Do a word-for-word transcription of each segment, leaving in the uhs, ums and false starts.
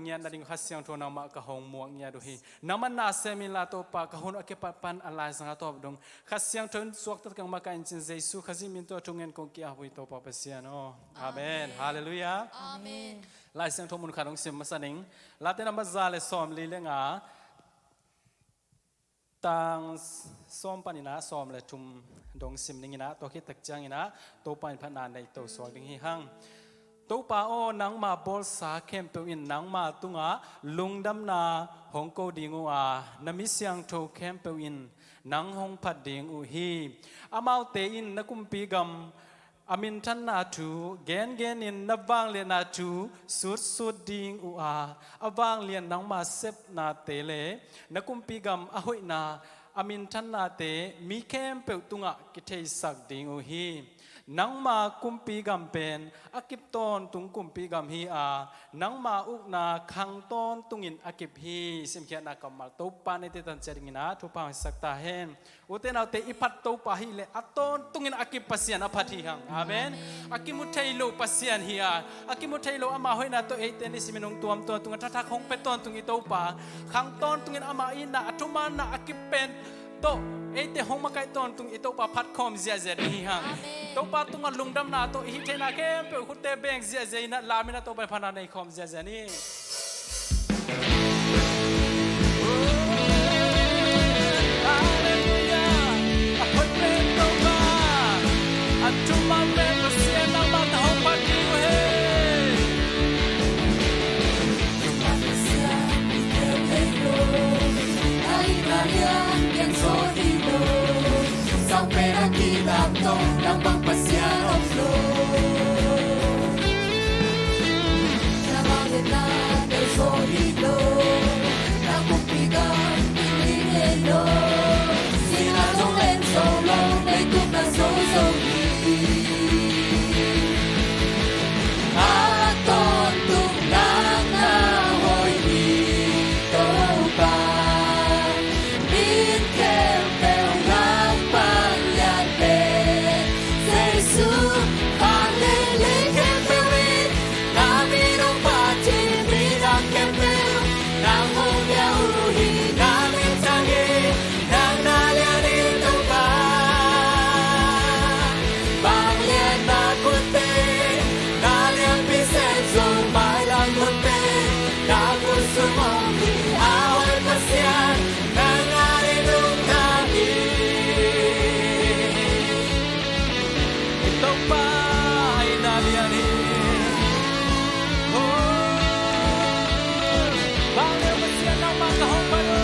ngiat nading Kha Siangtho nangmah ka hong muak ngiat uh hi. Nangmah na sem inla Topa, ka hun a kipat pan a laizang a tawp dong Kha Siangtho in suakta keng makaih in cin Jesu Khazih min tawh thungen kong ki-ap uh hi Topa Pasian aw. Amen. Halleluiah. Amen. Lai Siangtho mun khat hong sim masa ning. Late nambat za le sawmli le nga, tang sawm panin ah sawm le thum dong sim ning in ah, tua khit tak ciangin ah Topa in phatna nei to suak ding hi hang. Topa aw, nangma bawlsa khempeuh in nangma tungah lungdamna hong ko ding uh a, na mi siangtho khempeuh in nang hong phat ding uh hi. Amaute in na kumpi gam a minthanna thu gengenin na vangliatna thu sutsut ding uh a, a vanglian nangma sepnate le na kumpi gam a hoihna a minthannate mi khempeuh tungah kitheisak ding uh hi. Nangma kumpi gam pen a kip tawntung kumpi gam hi a, nangma ukna khang tawntungin a kip hi. Simkhiatna kammal Topa neite tan cia dingin ah thupha hong hisak ta hen. Ute naute, i phat Topa hi leh a tawntungin a kip Pasian a phat hi hang. Amen. A kimu thei lo Pasian hi a, a kimu thei lo ama hoihna tawh eite nisimin hong tuam tawntung a, thathak hong pia tawntung i Topa, khang tawntungin ama itna a thumanna a kip pen tawh eite hong makaih tawntung i Topa phat khawm ziahziah ding hi hang. Amen. Topa tungah lungdamna tawh i hih theihna khempeuh khutte beng ziahziah in ah lamin ah Topa in phatna nei khawm ziahziah ni. Halleluiah. A phat pen Topa, a thuman pen Pasian nangmah tawh hong phat ding uh hi. A tawntung nang na hoih hi Topa, min khempeuh nang pan lian pen Jesu. Vanglian khempeuh in na min hong phat hi, midang khempeuh nang hong bia uh hi, na min thang hi. Nang na lian hi Topa, vangliatna khutte, na lianpi sem zong mailam khutte, na khut sung om hi a hoih Pasian, nang a ding lungdam hi. Topa, i na lian hi. Oh, vanglian Pasian nangmah ka hong phat uh.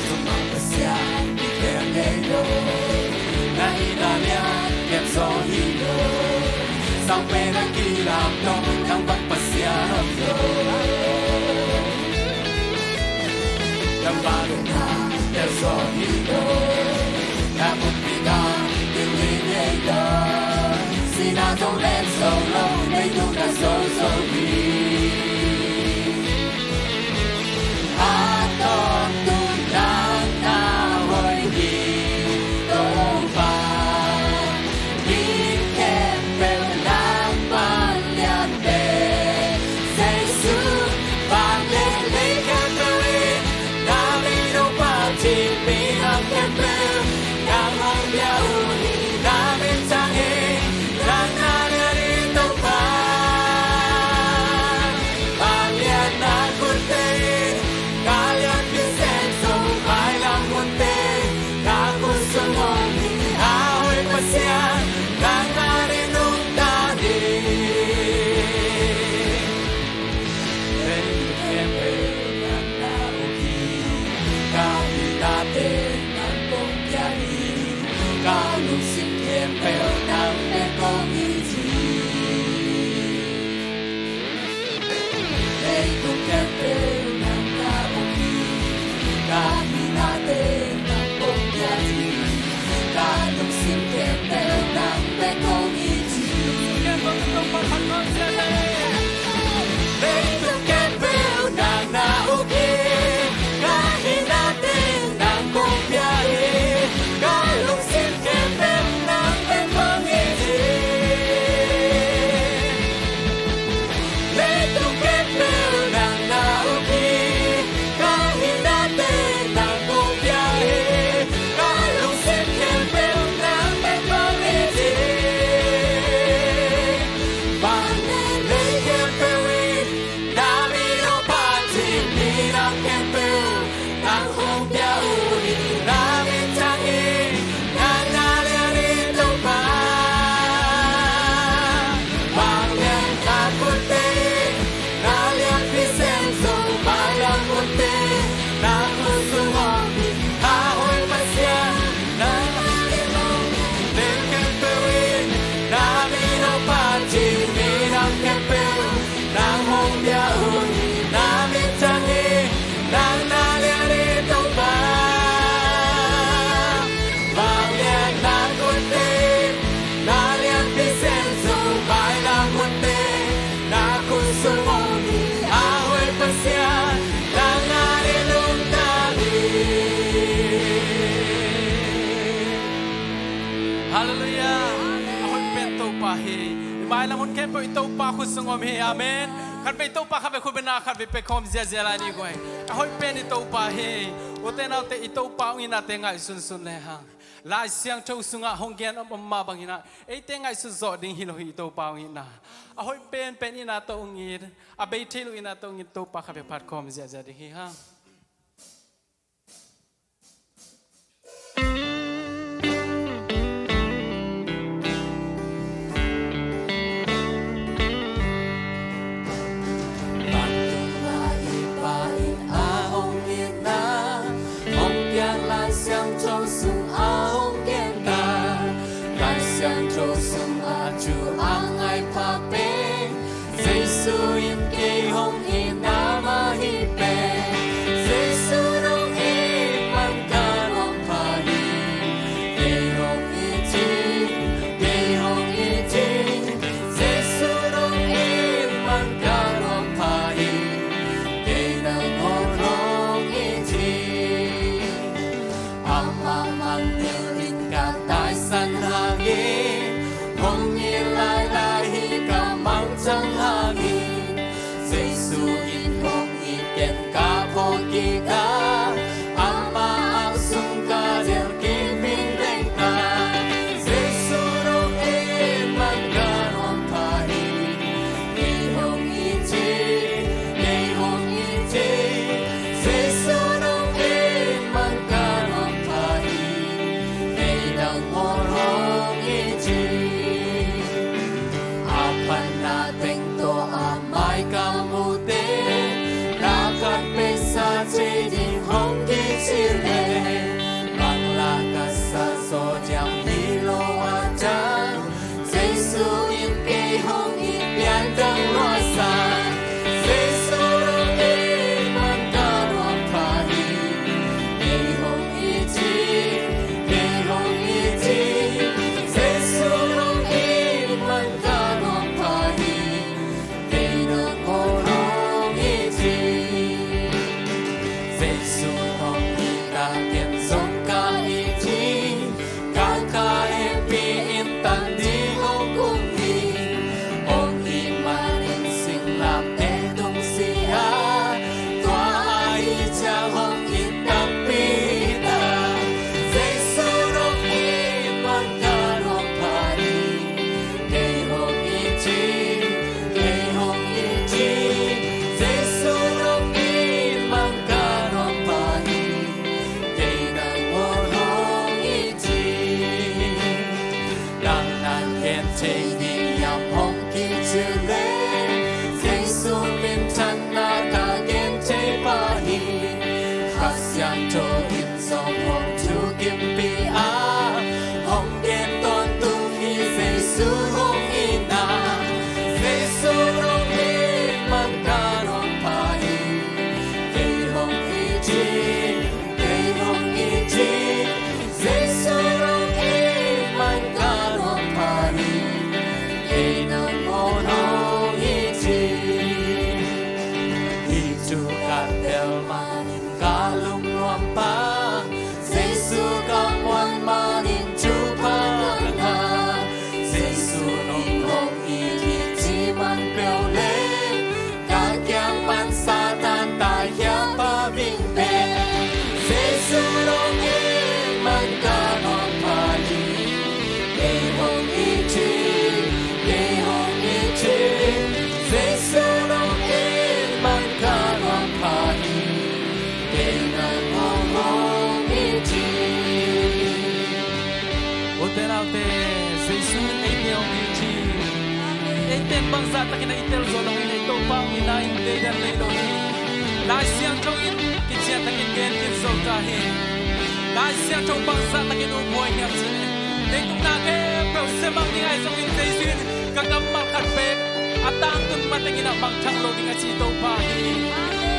Sungah Pasian i kem ngei lo, na i na lian kem zaw hi lo. Sang pen a kilam tawh nang bang Pasian om lo. Nang vangliatna kem zaw hi lo. Na kumpi gam ding hi ngei lo. Sihna zong len zo lo, leitung na zo zo hi. A tawntung nang na hoih hi Topa, min khempeuh nang pan lian pen Halleluiah. A hoih pen Topa hi. I mailam hun khempeuh i Topa khut sung om hi. Amen. Khatvei Topa khatvei khut bena khatvei pia khawm ziahziah lai ni guai. A hoih pen i Topa hi. Ute naute, i Topa hong itnate ngaihsunsun le hang, Lai Siangtho sungah hong gen om mah bangin ah, eite ngaihsut zawh ding hi lo hi i Topa hong itna. A hoih penpen itna tawh hong it, a bei thei lo itna tawh hong it Topa khatvei phat khawm ziahziah ding hi hang. Vantung a i Pa in a hong itna, hong piak Lai Siangtho sung a hong genta, Lai Siangtho sung a thu a ngaipha pen, Jesu in kei hong itna mah hi pen. Jesu hong it man ka nuam pha hi. Kei hong it hi, kei hong it hi. Jesu hong it man ka nuam pha hi. Kei nangawn hong it hi. Amah mangngilh in ka taisan hangin, hong it lailai hi ka mangthang hangin. Jesu in hong it ken ka phawk kik a, amah ap sung ka delh kik vingveng ta. Jesu hong it man ka nuam pha hi. Kei hong it hi, kei hong it hi. Jesu hong it man ka nuam pha hi. Kei nangawn hong it hi. A phatna teng tawh a mai ka mu teng, na khat peuh sa thei ding hong kici leh, bang la ka sa zaw diam hi lo a, Jesu in kei hong it pian dang lua sa. Jesu hong it man ka nuam pha hi. Kei hong it hi, kei hong it hi. Jesu hong it man ka nuam pha hi. Kei nangawn hong it hi. Jesu hong it a, ken zong ka it hi. Ka kha hehpih in tan ding hong kum hi. Hong it manin singlamteh tung si a, tua ahih ciang hong it takpi hi ta. Jesu hong it man ka nuam pha hi. Kei hong it hi, kei hong it hi. Jesu hong it man ka nuam pha hi. Kei nangawn hong it hi. Dang na gen thei ding hiam hong kici leh, Jesu minthanna ka gen thei pah hi. Kha Siangtho in zong hong thukimpih a, hong gen tawntung hi Jesu hong itna. Jesu hong it man ka nuam pha hi. Kei hong it hi, kei hong it hi. Jesu hong it man ka nuam pha hi. Kei nangawn hong it hi. Hih thu ka tel manin ka lungnuam pah. Jesu ka muan manin thupha ka ngah. Jesu in hong it hi ci man peuh leh, ka kiang pan Satan taikhia pah vingveng. Jesu hong it man ka nuam pha hi. Kei hong it hi, kei hong it hi. Jesu hong it man ka nuam pha hi. Kei nangawn hong it hi. Ute naute, Jesu in eite hong it hi. Eite in bangzah takin a i tel zo lo in, ei Topa hong itna in deidan nei lo hi. Lai Siangtho in kician takin gen khin zo ta hi. Lai Siangtho bangzah takin uphuai hiam cih leh, leitung na khempeuh semang ding ahi zongin Jesu in ka kammal khat bek a tangtun matengin a mangthang lo ding a ci Topa hi.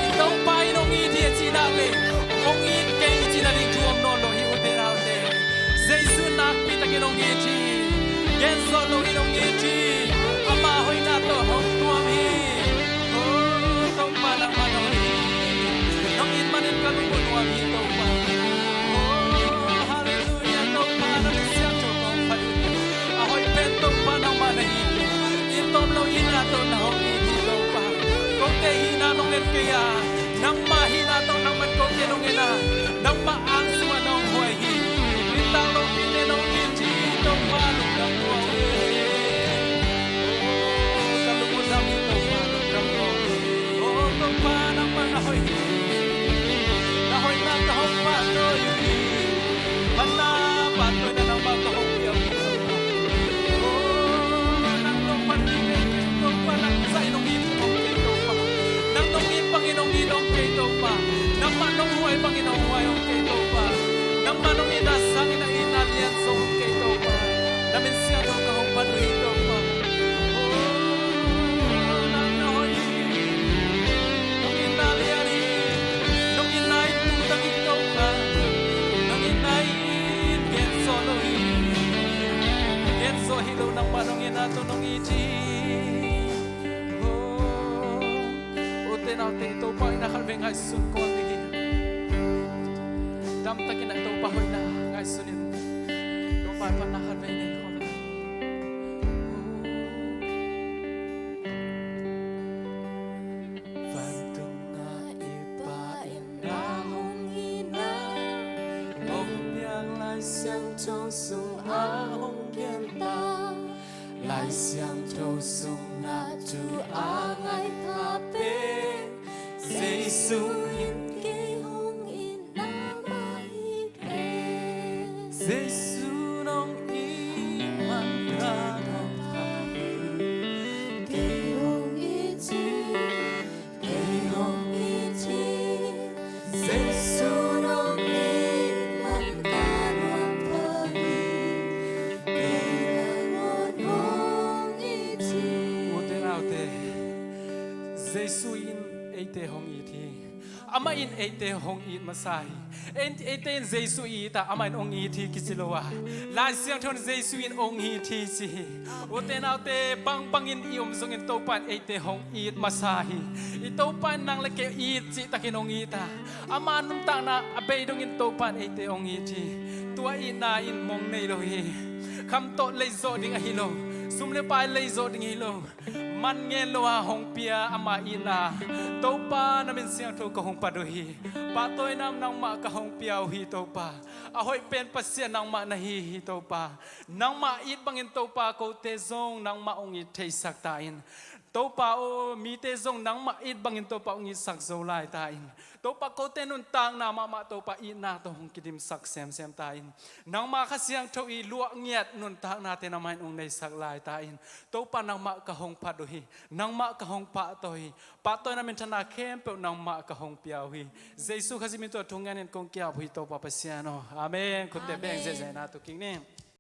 I Topa in hong it hi a cih nak leh, hong it kei i cihna ding thu om nawn lo hi, ute naute. Jesu in nakpi takin hong it hi. Gen zawh loin hong it hi. Ama hoihna tawh hong nuam hi. Oh, Topa nangmah hong it hi. Hong it manin ka lung uh nuam hi, Topa. Oh, halleluiah, Topa na min siangtho kong phat uh. Nong en kei a, nangmah hihna tawh nangman kote nong en a, nangmah ang sungah nong huai hi. Nidang nong pi ne nong pi ci Topa lungdam tua e. O ka lungdam hi Topa lungdam tua e. O Topa nangmah na hoih hi. Na hoihna ka hong pahtawi hi. Phatna pahtawina nangmah ka hong pia hi. O nang nong phat hi. Topa nang zaih nong it hong kei Topa. Nang nong it bangin hong it hong kei Topa. Nangmah nong huai bangin hong huai hong kei Topa. Nangmah nong itna sangin a itna lian zong hong kei Topa. Na min siangtho ka hong phat uh hi Topa. O nang na hoih hi. Nong itna lian hi. Nong itna in tungtang hi Topa. Nong itna in gen zaw lo hi. Gen zaw hi lo nangmah nong itna tawh nong it hi. Ute naute, Topa hoihna khat vei ngaihsun kul ni hi. Damtakin a Topa hoihna ngaihsun in Topa phatna khat vei nei kul ni. Vantung a i Pa in na hong itna hong piak, Lai Siangtho sung a hong gen ta. Lai Siangtho sung na tu a ngaih pha pen Jesu in kei hong itna mah hi pen. Jesu nong it man ka nuam pha hi. Kei hong it hi. Kei hong it hi. Jesu nong it man ka nuam pha hi. Kei nangawn hong it hi. Ute naute, Jesu in eite hong it hi. Amah in eite hong it masa hi. Ei, eite in Jesu i it a, amah in hong it hi kici lo a, Lai Siangtho in Jesu in hong it hi ci hi. Ute naute, bangbangin i om zongin Topa in eite hong it masa hi. I Topa in nang le kei it cihtakin hong it a, ama nuntakna a bei dongin Topa in eite hong it hi. Tua itna in mong nei lo hi. Kham tawh lei zawh ding ahi lo. Sum le pai lei zawh ding ahi lo. Man ngen lo a hong pia ama itna, Topa na min siangtho ka hong phat uh hi. Pahtawina nangmah ka hong pia uh hi Topa. A hoih pen Pasian nangmah na hi hi Topa. Nangmah it bangin Topa kote zong nangmah hong it theisak ta in. Topa aw, mite zong nangmah it bangin Topa hong itsak zo lai ta in. Topa kote nuntakna mahmah Topa itna tawh hong kidimsak semsem ta in. Nangmah Kha Siangtho i luah ngiat nuntaknate nangmah in hong neisak lai ta in. Topa nangmah ka hong phat uh hi. Nangmah ka hong pahtawi hi. Pahtawina minthanna khempeuh nangmah ka hong pia uh hi. Jesu Khazih min tawh thu ngenin kong ki-ap uh hi Topa Pasian aw. Amen. Khutte beng ziahziah na tu kik ni.